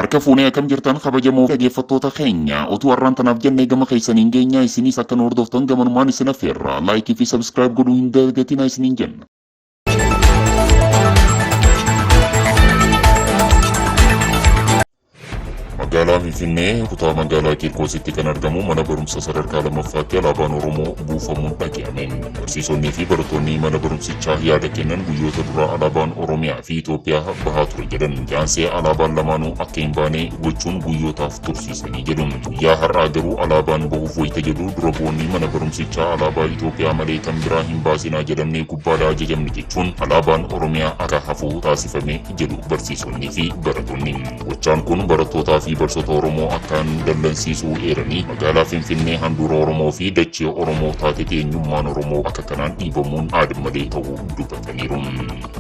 Harka fuunee akkam jirtan kabajamoo dhaggeeffattoota keenya utuu har'aan tanaaf jennee gama keessaniin geenya isinis akka nu hordoftan gamanumaan isin affeerra laayikii fi sabskiraayib godhuu hin dagatinaa isiniin jenna. Magaalaa Finfinnee kutaa magaalaa Qiirqoositti kan argamu mana barumsa sadarkaa lammaffaatti alaabaan Oromoo buufamuun dhaga'ame. Barsiisonnii fi barattoonni mana barumsichaa yaada kennan guyyoota duraa alaabaan Oromiyaa fi Itoophiyaa bahaa ture jedhan. Jaansee alaabaan lamaanuu akka hin baane gochuun guyyootaaf tursiisanii jedhu. Guyyaa har'aa garuu alaabaan bahuuf wayita jedhu dura bu'oonni mana barumsichaa alaabaa Itoophiyaa malee kan biraa hin baasinaa jedhamnee gubbaadhaa ajajamne jechuun alaabaan Oromiyaa akka hafu taasifame jedhu barsiisonnii fi barattoonni. Gochaan kun barattootaa fi barsiisota Oromoo akkaan dallansiisuu eeranii magaalaa Finfinnee handhuura Oromoo fi dachee Oromoo taatetti eenyummaan Oromoo akka kanaan dhiibamuun aad-malee ta'uu dubbataniiru.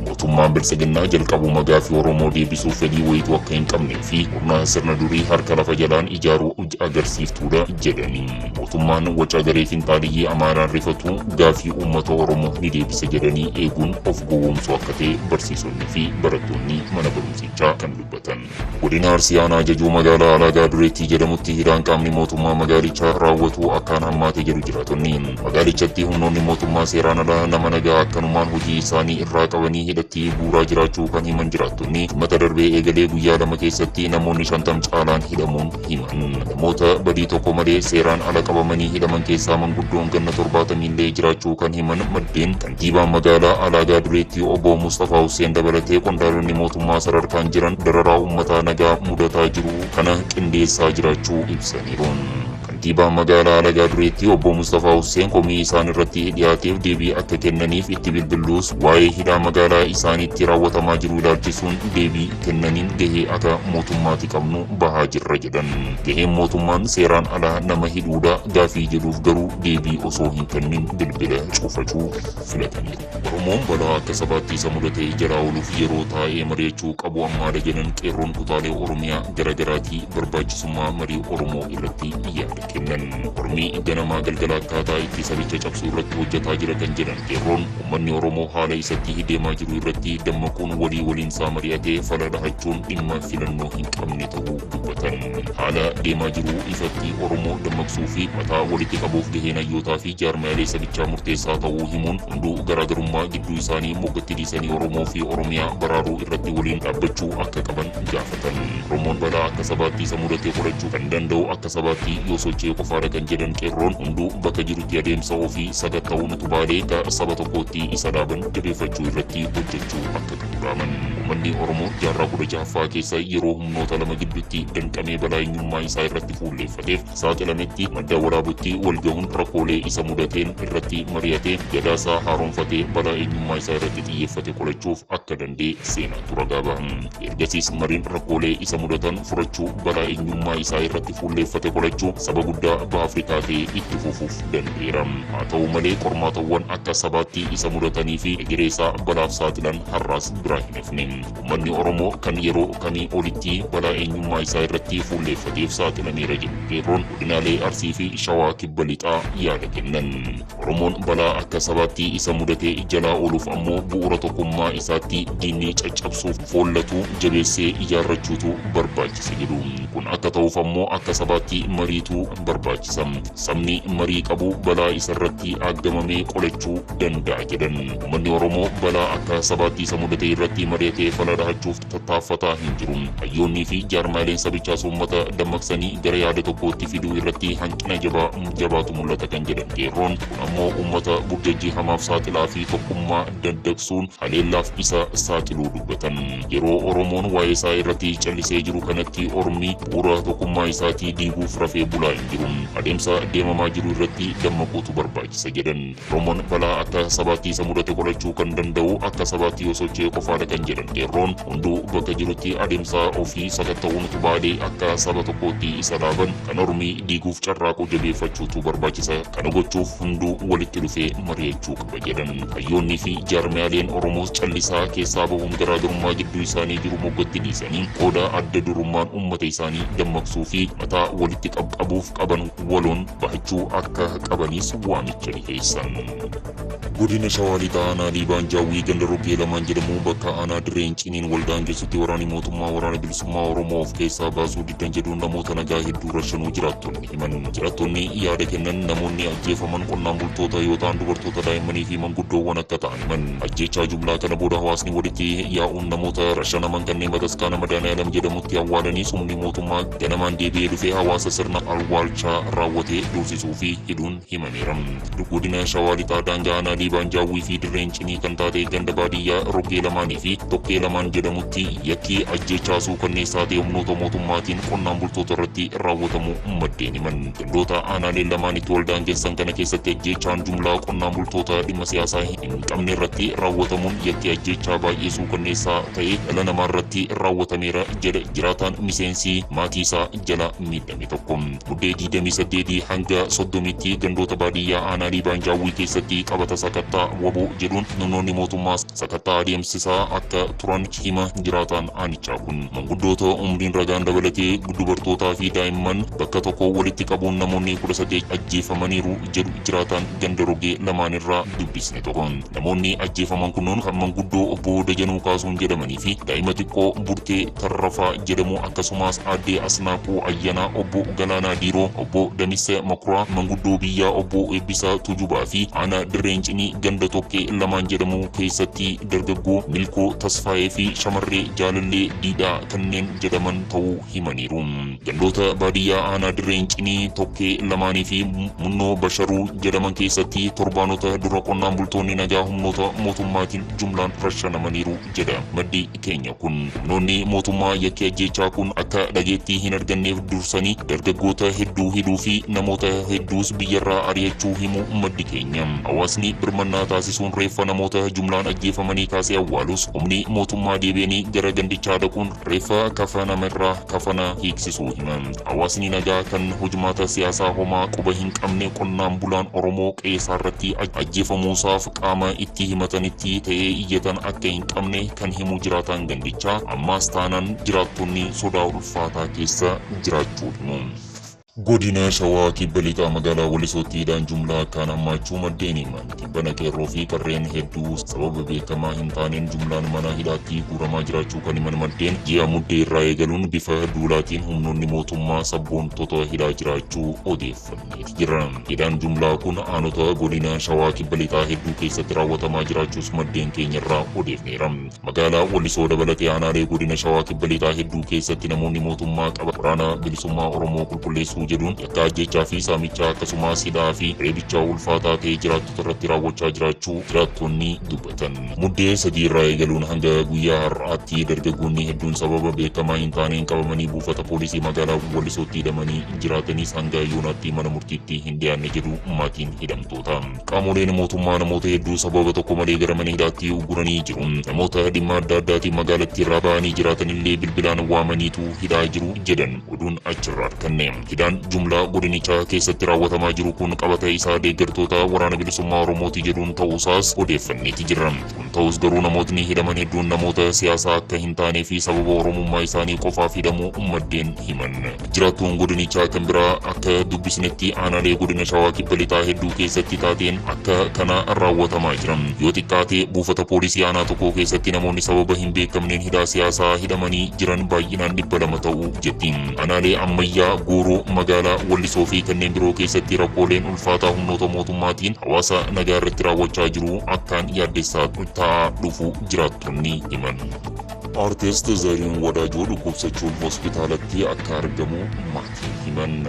Mootummaan Biltsiginnaa jalqabuma gaaffii Oromoo deebisuuf fedhii wayituu akka hin qabnee fi murna sirna durii harka lafa jalaan ijaaruu agarsiiftuudha jedhani. Mootummaan waca garee finxaaliyyii Amaaraan rifatu gaaffii uummata Oromoo ni deebisa jedhanii eeguun of gowwoomsuu akka ta'e barsiisonni fi barattoonni mana barumsichaa kan dubbatan. Godina Arsii aanaa Jajuu magaalaa Alaagaa Dureettii jedhamutti hidhaan qaamni mootummaa magaalichaa raawwatu akkaan hammaatee jedhu jiraatonni. Magaalichatti humnoonni mootummaa seeraan alaa nama nagaa akkanumaan hojii isaanii irraa qabanii hidhatti guuraa jiraachuu kan himan jiraattonni mata darbee eegalee guyyaa lama keessatti namoonni 50 caalaan hidhamuun himan. Namoota badii tokko malee seeraan ala qabamanii hidhaman keessaa manguddoon ganna 70 illee jiraachuu kan himan maddeen kantiibaan magaalaa Alaagaa Dureettii obbo Mustafaa Hussein dabalatee qondaalonni mootummaa sadarkaan jiran dararaa uummataa nagaa mudataa jiru kana qindeessaa jiraachuu ibsaniiru. Kantiibaan magaalaa Alagaa Dureetti obbo Mustafaa Hussein komii isaan irratti dhiyaateef deebii akka kennaniif itti bilbiluus waa'ee hidhaa magaalaa isaaniitti raawwatamaa jiru ilaalchisuun deebii kennaniin gahee akka mootummaatti qabnu bahaa jirra jedhan. Gaheen mootummaan seeraan alaa nama hidhuudha gaafii jedhuuf garuu deebii osoo hin kennin bilbila cufachuu filataniiru. Oromoon balaa akka sabaatti isa mudate jalaa ooluuf yeroo taa'ee mari'achuu qabu ammaadha jedhan qeerroon kutaalee Oromiyaa garaagaraatii barbaachisummaa marii Oromoo irratti yaada kennan. Ormi ganamaa galgala akkaataa itti sabicha cabsuu irratti hojjetaa jira kan jedhan qeerroon uummanni Oromoo haala isatti deemaa jiru irratti dammaquun walii waliinsaa mari'atee fala dhahachuun dhimma filannoo hin qabne ta'uu dubbatan. Haala deemaa jiru ifatti Oromoo dammaqsuu fi mataa walitti qabuuf gaheen hayyootaa fi jaarmiyaalee sabichaa murteessaa ta'uu himuun hunduu garaagarummaa gidduu isaanii moggatti dhiisanii Oromoo fi Oromiyaa baraaruu irratti waliin dhaabbachuu akka qaban gaafatan. Oromoon balaa akka sabaatti isa mudate qolachuu kan danda'u akka sabaatti yoo socho'e qofaadha kan jedhan qeerroon hunduu bakka jirutti adeemsa ofii sakatta'uun utubaalee akka saba tokkootti isa dhaaban jabeeffachuu irratti hojjechuu akka qabu dhaaman. Uummanni Oromoo jaarraa 16ffaa keessa yeroo humnoota lama gidduutti danqamee balaa eenyummaa isaa irratti fuulleeffateef saaxilametti madda waraabutti wal gahuun rakkoolee isa mudateen irratti mari'atee gadaasaa haaromfatee balaa eenyummaa isaa irratti xiyyeeffate qolachuuf akka danda'e seenaatu ragaa baha. Ergasiis mariin rakkoolee isa mudatan furachuu balaa eenyummaa isaa irratti fuulleeffate qolachuu saba guddaa baha Afrikaa ta'e itti fufuuf danda'eera. Haa ta'u malee qormaatawwan akka sabaatti isa mudatanii fi egeree isaa balaaf saaxilan har'aas biraa hin hafne. Uummanni Oromoo kan yeroo kamii olitti balaa eenyummaa isaa irratti fuulleeffateef saaxilameera jedhu qeerroon godinaalee Arsii fi Shawaa Kibba Lixaa yaada kennan. Oromoon balaa akka sabaatti isa mudate jalaa ooluuf ammoo bu'uura tokkummaa isaatti diinni caccabsuuf foollatu jabeessee ijaarrachuutu barbaachisa jedhu. Kun akka ta'uuf ammoo akka sabaatti mariitu barbaachisa. Sabni marii qabu balaa isarratti aggamamee qolachuu danda'a jedhan. Uummanni Oromoo balaa akka sabaatti isa mudate irratti mari'atee fala dhahachuuf tattaaffataa hin jiru. Hayyoonnii fi jaarmaaleen sabichaas uummata dammaqsanii gara yaada tokkootti fiduu irratti hanqina jabaatu mul'ata kan jedhan qeerroon kun ammoo uummata burjajjii hamaaf saaxilaa fi tokkummaa daddaqsuun haleellaaf isa saaxiluu dubbatan. Yeroo Oromoon waa'ee isaa irratti callisee jiru kanatti Ormi bu'uura tokkummaa isaatii diiguuf rafee bulaa hin jiru. Adeemsa deemamaa jiru irratti dammaquutu barbaachisa jedhan. Oromoon balaa akka sabaatti isa mudate qolachuu kan danda'u akka sabaatti yoo socho'e qofaadha kan jedhan qeerroon hunduu bakka jirutti adeemsa ofii sakatta'uun utubaalee akka saba tokkootti isa dhaaban kan Ormi diiguuf carraaquu jabeeffachuutu barbaachisa. Kana gochuuf hunduu walitti dhufee mari'achuu qaba jedhan. Hayyoonnii fi jaarmiyaaleen Oromoos callisaa keessaa bahuun garaagarummaa gidduu isaanii jiru moggatti dhiisanii qooda adda durummaan uummata isaanii dammaqsuu fi mataa walitti qabuuf qaban waloon bahachuu akka qabanis waamicha dhiheessan. Godina Shawaa Lixaa aanaa Liibaan Jaawwii ganda Roggee lamaan jedhamu bakka aanaa Dirree Dirreen Ciniin wal daangessutti waraanni mootummaa Waraana Bilisummaa Oromoo of keessaa baasuu diddan jedhuun namoota nagaa hedduu rashanuu jiraattonni himan. Jiraattonni yaada kennan namoonni ajjeefaman qonnaan bultoota yoo ta'an dubartoota, daa'immanii fi manguddoowwan akka ta'an himan. Ajjeechaa jumlaa kana booda hawaasni walitti yaa'uun namoota rashanaman kanneen bataskaana Madaaniyaalam jedhamutti awwaalanii humni mootummaa ganamaan deebi'ee dhufee hawaasa sirna awwaalchaa raawwatee doorsisuu fi hidhuun himameera. Godina Shawaa Lixaa daangaa aanaa Liibaan Jaawwii fi Dirreen Cinii kan taate ganda baadiyyaa Roggee lamaanii fi Tokkee lamaan jedhamutti yakki ajjeechaa suukanneessaa ta'e humnoota mootummaatiin qonnaan bultoota irratti raawwatamu maddeen himan. Gandoota aanaaleen lamaanitti wal daangessan kana keessatti ajjeechaan jumlaa qonnaan bultoota dhimma siyaasaa hin qabne irratti raawwatamuun yakki ajjeechaa baay'ee suukanneessaa ta'e dhala namaa irratti raawwatameera jedha jiraataan miseensi maatii isaa jala miidhame tokko. Muddee 28 hanga 30tti gandoota baadiyyaa aanaa Liibaan Jaawwii keessatti qabata sakattaa waboo jedhuun humnoonni mootummaa sakattaa adeemsisaa akka turan hima jiraataan aanichaa kun. Manguddoota umriin ragaan dabalatee dubartootaa fi daa'imman bakka tokko walitti qabuun namoonni 18 ajjeefamaniiru jedhu jiraataan ganda Rogee lamaanirraa dubbisne tokko. Namoonni ajjeefaman kunnuun kan manguddoo obbo Dajanuu Kaasuun jedhamanii fi daa'ima xiqqoo Burtee Tarrafaa jedhamu akkasumas aadde Asnaaquu Ayyanaa, obbo Galaanaa Diiroo, obbo Damisse Makuraa, manguddoo biyyaa obbo Eebbisaa Tujubaa fi aanaa Dirreen Cinii ganda Tokkee lamaan jedhamu keessatti dargaggoo Milkoo Tasfaayee fi shamarree Jaalallee Diidhaa kanneen jedhaman ta'uu himaniiru. Gandoota baadiyyaa aanaa Dirreen Cinii Tokkee lamaanii fi Munnoo Basharuu jedhaman keessatti torbaanota dura qonnaan bultoonni nagaa humnoota mootummaatiin jumlaan rashanamaniiru jedha maddi keenya kun. Humnoonni mootummaa yakki ajjeechaa kun akka dhageettii hin arganneef dursanii dargaggoota hedduu hidhuu fi namoota hedduus biyyarraa ari'achuu himu maddi keenya. Hawaasni birmannaa taasisuun reeffa namoota jumlaan ajjeefamanii kaasee awwaalus humni mootummaa deebi'anii gara gandichaa dhaquun reeffa kafanamerraa kafana hiiksisuu hima. Hawaasni nagaa kan hojmaata siyaasaa homaa quba hin qabne qonnaan bulaan Oromoo qe'eesaa irratti ajjeefamuusaaf qaama itti himatanitti ta'ee iyyatan akka hin qabne kan himu jiraataan gandichaa ammaas taanaan jiraattonni sodaa ulfaataa keessa jiraachuu himu. Godina Shawaa Kibba Lixaa magaalaa Walisootti hidhaan jumlaa akkaan hammaachuu maddeen himan. Tibbana qeerroo fi qarreen hedduu sababa beekamaa hin taaneen jumlaan mana hidhaatti guuramaa jiraachuu kan himan maddeen ji'a Muddee irraa eegaluun bifa duulaatiin humnoonni mootummaa sabboontota hidhaa jiraachuu odeeffanneeti jira. Hidhaan jumlaa kun aanota godina Shawaa Kibba Lixaa hedduu keessatti raawwatamaa jiraachuus maddeen keenya irraa odeefneera. Magaalaa Walisoo dabalatee aanaalee godina Shawaa Kibba Lixaa hedduu keessatti namoonni mootummaa qaba waraana bilisummaa Oromoo qulqulleessuu jedhuun yakka ajjeechaa fi saamichaa akkasumas hidhaa fi reebichaa ulfaataa ta'e jiraattota irratti raawwachaa jiraachuu jiraattonni dubbatan. Muddee 3 irraa eegaluun hanga guyyaa har'aatti dargaggoonni hedduun sababa beekamaa hin taaneen qabamanii buufata poolisii magaalaa Walisootti hidhamanii jiraatanis hanga yoonaatti mana murtiitti hin dhiyaanne jedhu maatiin hidhamtoota. Qaamoleen mootummaa namoota hedduu sababa tokko malee gara mana hidhaatti ugguranii jiru. Namoota dhimma adda addaatiin magaalattii irraa ba'anii jiraatanillee bilbilaan waamaniitu hidhaa jiru jedhan oduun achirraa arganne. Hidhaan jumlaa godinichaa keessatti raawwatamaa jiru kun qabata isaa deeggartoota waraana bilisummaa Oromooti jedhuun ta'uusaas odeeffanneeti jira. Kun ta'us garuu namootni hidhaman hedduun namoota siyaasaa akka hin taanee fi sababa Oromummaa isaanii qofaaf hidhamuu maddeen himan. Jiraattuun godinichaa kan biraa akka dubbisnetti aanaalee godina Shawaa Kibba Lixaa hedduu keessatti taateen akka kana raawwatamaa jira. Yoo xiqqaate buufata poolisii aanaa tokko keessatti namoonni sababa hin beekamneen hidhaa siyaasaa hidhamanii jiran baay'inaan 200 ta'uu jetti. Aanaalee ammayyaa Gooroo, magaalaa Wallisoo fi kanneen biroo keessatti rakkooleen ulfaataa humnoota mootummaatiin hawaasa nagaa irratti raawwachaa jiru akkaan yaaddessaa ta'aa dhufu jiraattonni himan. Artist Zarihuun Wadaajoo dhukkubsachuun hospitaalatti akka argamu maatiin himan.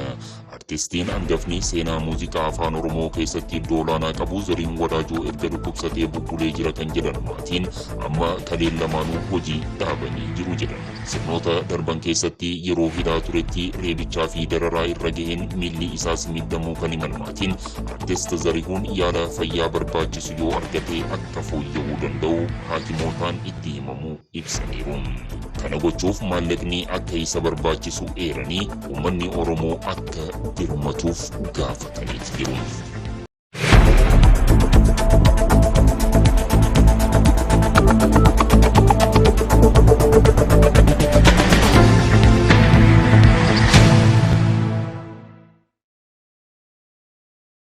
Artistiin hangafni seenaa muuziqaa afaan Oromoo keessatti iddoo olaanaa qabu Zarihuun Wadaajoo erga dhukkubsatee bubbulee jira kan jedhan maatiin amma kaleen lamaanuu hojii dhaabanii jiru jedhan. Sirnoota darban keessatti yeroo hidhaa turetti reebichaa fi dararaa irra gaheen miilli isaas miidhamuu kan himan maatiin Artist Zarihuun yaala fayyaa barbaachisu yoo argate akka fooyya'uu danda'u haakimootaan itti himamuu ibsaniiru. Kana gochuuf maallaqni akka isa barbaachisu eeranii uummanni Oromoo akka birmatuuf gaafataniiti jiru.